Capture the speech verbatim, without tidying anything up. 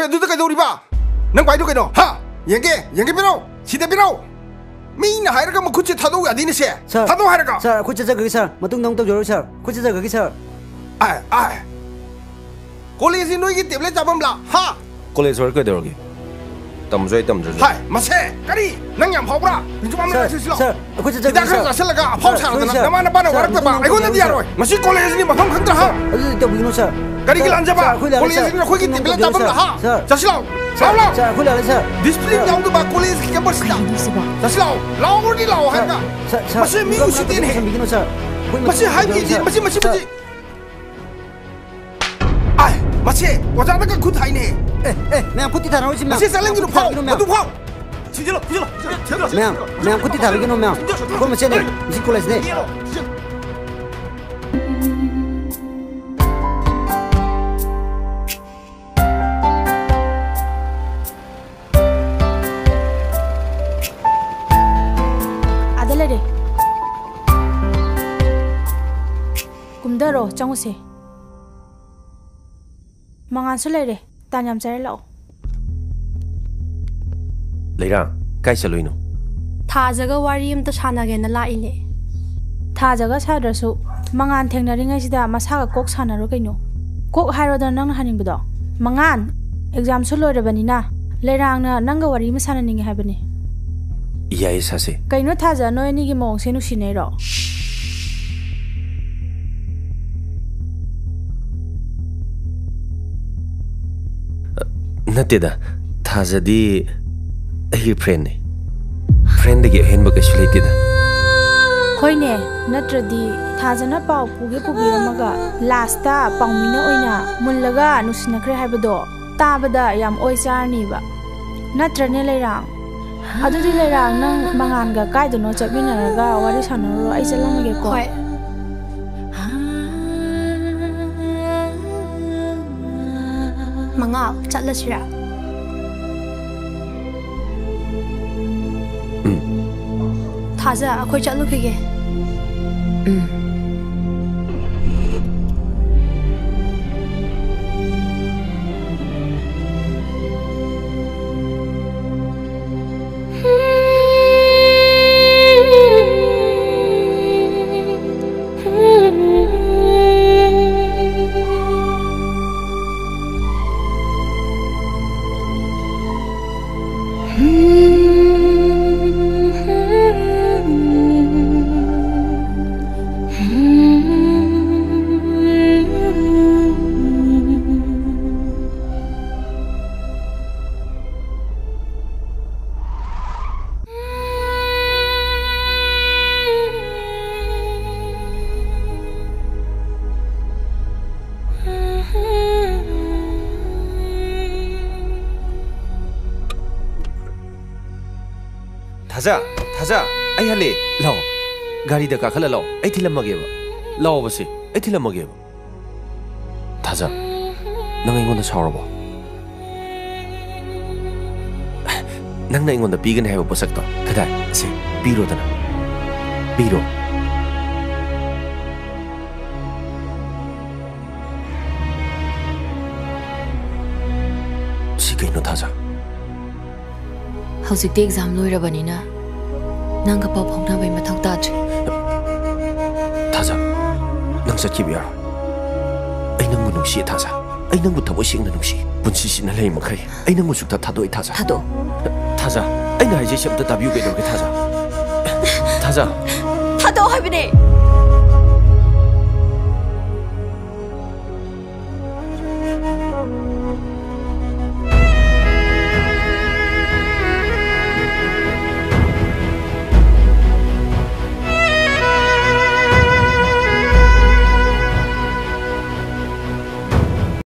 ꯑꯗꯨꯗ ꯀꯩꯗꯧꯔꯤꯕ? ꯅꯪ ꯄꯥꯏꯗꯣ ꯀꯩꯅꯣ? ꯍꯥ? ꯌꯦꯡꯒꯦ, ꯌꯦꯡꯒꯦ, ꯄꯤꯔꯛꯑꯣ꯫ ꯁꯤꯗ ꯄꯤꯔꯛꯑꯣ꯫ ꯃꯤꯅ ꯍꯥꯏꯔꯒ ꯃꯈꯨꯠꯁꯦ ꯊꯥꯗꯣꯛꯎ ꯌꯥꯗꯦꯅꯦ ꯁꯦ꯫ ꯁꯥꯔ, ꯊꯥꯗꯣꯛꯑꯣ ꯍꯥꯏꯔꯒ꯫ ꯁꯥꯔ, ꯑꯩꯈꯣꯏ ꯆꯠꯆꯈ꯭ꯔꯒꯦ ꯁꯥꯔ꯫ ꯃꯇꯨꯡꯗ ꯑꯃꯨꯛ ꯇꯧꯖꯔꯣꯏ ꯁꯥꯔ꯫ ꯑꯩꯈꯣꯏ ꯆꯠꯆꯈ꯭ꯔꯒꯦ ꯁꯥꯔ꯫ ꯑꯥꯏ, ꯑꯥꯏ꯫ ꯀꯣꯂꯦꯖꯁꯤ ꯅꯣꯏꯒꯤ ꯇꯦꯕ꯭ꯂꯦꯠ ꯆꯥꯐꯝꯂꯥ? ꯍꯥ? ꯀꯣꯂꯦꯖ ꯑꯣꯏꯔ ꯀꯩꯗꯧꯔꯒꯦ? ꯇꯝꯁꯨ ꯑꯩ ꯇꯝꯗ꯭ꯔꯁꯨ꯫ ꯍꯥꯏ, ꯃꯁꯦ! ꯀꯔꯤ? ꯅꯪ ꯌꯥꯝ ꯐꯥꯎꯕ꯭ꯔꯥ? ꯄ꯭ꯔꯤꯟꯁꯤꯄꯥꯜ ꯁꯥꯔ, ꯃꯅꯥꯛ ꯆꯠꯁꯤꯂꯣ꯫ ꯁꯥꯔ, ꯑꯩꯈꯣꯏ ꯆꯠꯆꯈ꯭ꯔꯒꯦ ꯍꯤꯗꯥꯛ ꯈꯔ ꯁꯥꯔ꯫ ꯆꯥꯁꯤꯜꯂꯒ ꯑꯐꯥꯎ ꯁꯥꯔꯗꯅ ꯁꯥꯔ, ꯅꯃꯥ ꯅꯄꯥꯅ ꯁꯥꯔ, ꯋꯥꯔꯛꯇꯕ꯫ ꯑꯗꯨ ꯑꯩꯉꯣꯟꯗꯗꯤ ꯇꯧꯕꯤꯒꯅꯨ ꯌꯥꯔꯣꯏ꯫ ꯁꯥꯔ꯫ ꯃꯁꯤ ꯀꯣꯂꯦꯖꯅꯤ ꯃꯐꯝ ꯈꯪꯗ꯭ꯔꯥ, ꯍꯥ? ꯁꯥꯔ, ꯑꯗꯨꯗꯤ ꯇꯧꯕꯤꯒꯅꯨ ꯁꯥꯔ꯫ ꯀꯔꯤꯒꯤ ꯁꯥꯔ, ꯂꯥꯟꯖꯕ? ꯁꯥꯔ, ꯑꯩꯈꯣꯏ ꯂꯥꯜꯂꯦ ꯀꯣꯂꯦꯖꯅꯤꯅ ꯁꯥꯔ꯫ ꯑꯩꯈꯣꯏꯒꯤ ꯇꯦꯕ꯭ꯂꯦꯠ ꯆꯥꯐꯝ ꯂꯥꯛ, ꯍꯥ? ꯁꯥꯔ, ꯆꯠꯁꯤꯂꯥꯎ꯫ ꯁꯥꯔ, ꯂꯥꯎ, ꯂꯥꯎ꯫ ꯁꯥꯔ, ꯑꯩꯈꯣꯏ ꯂꯥꯜꯂꯦ ꯁꯥꯔ꯫ ꯗꯤꯁꯤꯄ꯭ꯂꯤꯟ ꯁꯥꯔ꯫ ꯌꯥꯎꯗꯕ ꯀꯣꯂꯦꯖꯀꯤ ꯀꯦꯝꯄꯁꯁꯤꯗ꯫ ꯀꯔꯤꯅꯣ ꯁꯤꯕꯣ? ꯆꯠꯁꯤꯂꯥꯎ꯫ ꯂꯥꯎꯕꯗꯤ ꯂꯥꯎ ꯁꯥꯔ, ꯍꯥꯏꯔꯒ꯫ ꯁꯥꯔ, ꯁꯥꯔ, ꯃꯁꯤ ꯃꯤ ꯁꯥꯔ, ꯎꯁꯤꯠꯇꯦꯅꯦ꯫ ꯁꯥꯔ, ꯁꯥꯔ, ꯁꯥꯔ, ꯃꯁꯤ ꯍꯥꯏꯕꯤꯗꯦ꯫ ꯁꯥꯔ, ꯃꯁꯤ, ꯃꯁꯤ, ꯁꯥꯔ꯫ ꯃꯁꯤ꯫ ꯑꯥꯏ, ꯃꯁꯤ ꯑꯣꯖꯥꯗꯒ ꯈꯨꯠ ꯊꯥꯏꯅꯦ꯫ ꯑꯦ, ꯑꯦ, ꯃꯌꯥꯝ ꯈꯨꯠꯇꯤ ꯊꯥꯅꯔꯣꯏꯁꯤ, ꯃꯌꯥꯝ꯫ ꯃꯁꯤ ꯆꯠꯍꯟꯒꯅꯨ, ꯈꯨꯠ ꯐꯥꯎ, ꯊꯥꯕꯤꯒꯅꯨ, ꯃꯌꯥꯝ꯫ ꯃꯗꯨ ꯐꯥꯎ꯫ ꯊꯤꯖꯤꯜꯂꯣ, ꯊꯤꯖꯤꯜꯂꯣ, ꯊꯤꯖꯤꯜꯂꯣ꯫ ꯃꯌꯥꯝ, ꯃꯌꯥꯝ ꯈꯨꯠꯇꯤ ꯊꯥꯕꯤꯒꯅꯨ, ꯃꯌꯥꯝ꯫ ꯊꯤꯖꯤꯜꯂꯣ, ꯊꯤꯖꯤꯜꯂꯣ, ꯑꯩꯈꯣꯏ ꯃꯁꯦꯟꯅꯦ꯫ ꯊꯤꯖꯤꯜꯂꯣ, ꯃꯁꯤ ꯀꯣꯂꯦꯖꯅꯦ꯫ ꯊꯤꯖꯤꯜꯂꯣ, ꯊꯤꯖꯤꯜꯂꯣ꯫ ꯑꯥꯗ ꯂꯩꯔꯦ꯫ ꯀꯨꯝꯊꯔꯣ, ꯆꯪꯉꯨꯁꯦ꯫ ꯃꯉꯥꯜꯁꯨ ꯂꯩꯔꯦ꯫ ꯇꯥꯟ ꯌꯥꯝ ꯆꯥꯔꯦ, ꯂꯥꯛꯑꯣ꯫ ꯂꯩꯔꯥ, ꯀꯥꯏ ꯆꯠꯂꯨꯏꯅꯣ? ꯊꯥꯖꯒ ꯋꯥꯔꯤ ꯑꯝꯇ ꯁꯥꯟꯅꯒꯦꯅ ꯂꯥꯛꯏꯅꯦ꯫ ꯊꯥꯖꯒ ꯁꯥꯗ꯭ꯔꯁꯨ ꯃꯉꯥꯜ ꯊꯦꯡꯅꯔꯤꯉꯩꯁꯤꯗ ꯃꯁꯥꯒ ꯀꯣꯛ ꯁꯥꯟꯅꯔꯣ ꯀꯩꯅꯣ꯫ ꯀꯣꯛ ꯍꯥꯏꯔꯣꯗꯅ ꯅꯪꯅ ꯍꯥꯏꯅꯤꯡꯕꯗꯣ꯫ ꯃꯉꯥꯜ, ꯑꯦꯛꯖꯥꯝꯁꯨ ꯂꯣꯏꯔꯕꯅꯤꯅ ꯂꯩꯔꯥꯡꯅ ꯅꯪꯒ ꯋꯥꯔꯤ ꯑꯃ ꯁꯥꯟꯅꯅꯤꯡꯉꯦ ꯍꯥꯏꯕꯅꯦ꯫ ꯌꯥꯏꯌꯦ, ꯁꯥꯁꯦ꯫ ꯀꯩꯅꯣ ꯊꯥꯖ, ꯅꯣꯏ ꯑꯅꯤꯒꯤ ꯃꯑꯣꯡꯁꯦ ꯅꯨꯡꯁꯤꯅꯩꯔꯣ? ꯅꯠꯇꯦꯗ, ꯊꯥꯖꯗꯤ ꯑꯩꯒꯤ ꯐ꯭ꯔꯦꯟꯅꯦ꯫ ꯐ꯭ꯔꯦꯟꯗꯒꯤ ꯑꯍꯦꯟꯕ ꯀꯩꯁꯨ ꯂꯩꯇꯦꯗ꯫ ꯍꯣꯏꯅꯦ, ꯅꯠꯇ꯭ꯔꯗꯤ ꯊꯥꯖꯅ ꯄꯥꯎ ꯄꯨꯒꯦ ꯄꯨꯕꯤꯔꯝꯃꯒ ꯂꯥꯁꯇ ꯄꯥꯎꯃꯤꯅ ꯑꯣꯏꯅ ꯃꯨꯜꯂꯒ ꯅꯨꯡꯁꯤꯅꯈ꯭ꯔꯦ ꯍꯥꯏꯕꯗꯣ ꯇꯥꯕꯗ ꯌꯥꯝ ꯑꯣꯏ ꯆꯥꯔꯅꯤꯕ꯫ ꯅꯠꯇ꯭ꯔꯅꯦ ꯂꯩꯔꯥꯡ? ꯑꯗꯨꯗꯤ ꯂꯩꯔꯥꯡ, ꯅꯪ ꯃꯉꯥꯟꯒ ꯀꯥꯏꯗꯅꯣ ꯆꯠꯃꯤꯟꯅꯔꯒ ꯋꯥꯔꯤ ꯁꯥꯟꯅꯔꯨꯔꯣ, ꯑꯩ ꯆꯠꯂꯝꯃꯒꯦꯀꯣ꯫ ꯍꯣꯏ꯫ ꯃꯉꯥꯜ, ꯆꯠꯂꯁꯤꯔꯥ? ꯎꯝ꯫ ꯊꯥꯖ, ꯑꯩꯈꯣꯏ ꯆꯠꯂꯨꯈꯤꯒꯦ꯫ ꯎꯝ꯫ ꯊꯥꯖ, ꯊꯥꯖ, ꯑꯩ ꯍꯜꯂꯦ꯫ ꯂꯥꯛꯑꯣ, ꯒꯥꯔꯤꯗ ꯀꯥꯈꯠꯂ ꯂꯥꯛꯑꯣ, ꯑꯩ ꯊꯤꯜꯂꯝꯃꯒꯦꯕ꯫ ꯂꯥꯛꯑꯣꯕ ꯁꯤ, ꯑꯩ ꯊꯤꯜꯂꯝꯃꯒꯦꯕ꯫ ꯊꯥꯖ, ꯅꯪ ꯑꯩꯉꯣꯟꯗ ꯁꯥꯎꯔꯕꯣ? ꯅꯪꯅ ꯑꯩꯉꯣꯟꯗ ꯄꯤꯒꯅꯤ ꯍꯥꯏꯕ ꯄꯣꯠꯁꯛꯇꯣ ꯀꯗꯥꯏ? ꯁꯤ, ꯄꯤꯔꯣꯗꯅ꯫ ꯄꯤꯔꯣ꯫ ꯁꯤ ꯀꯩꯅꯣ, ꯊꯥꯖ? ꯍꯧꯖꯤꯛꯇꯤ ꯑꯦꯛꯖꯥꯝ ꯂꯣꯏꯔꯕꯅꯤꯅ ꯅꯪꯒ ꯄꯥꯎ ꯐꯥꯎꯅꯕꯩ ꯃꯊꯧ ꯇꯥꯗ꯭ꯔꯦ꯫ ꯊꯥꯖ, ꯅꯪ ꯆꯠꯈꯤꯕ ꯌꯥꯔꯣꯏ꯫ ꯑꯩ ꯅꯪꯕꯨ ꯅꯨꯡꯁꯤꯌꯦ, ꯊꯥꯖ꯫ ꯑꯩ ꯅꯪꯕꯨ ꯊꯃꯣꯏ ꯁꯦꯡꯅ ꯅꯨꯡꯁꯤ꯫ ꯄꯨꯟꯁꯤ ꯁꯤꯅ ꯂꯩ ꯃꯈꯩ ꯑꯩ ꯅꯪꯕꯨ ꯁꯨꯛꯊꯥ ꯊꯥꯗꯣꯛꯑꯣꯏ, ꯊꯥꯖ꯫ ꯊꯥꯗꯣꯛꯑꯣ꯫ ꯊꯥꯖ, ꯑꯩꯅ ꯍꯥꯏꯖꯩꯁꯦ ꯑꯝꯇ ꯇꯥꯕꯤꯌꯨ ꯀꯩꯗꯧꯔꯒꯦ, ꯊꯥꯖ? ꯊꯥꯖ꯫ ꯊꯥꯗꯣꯛꯑꯣ ꯍꯥꯏꯕꯅꯦ꯫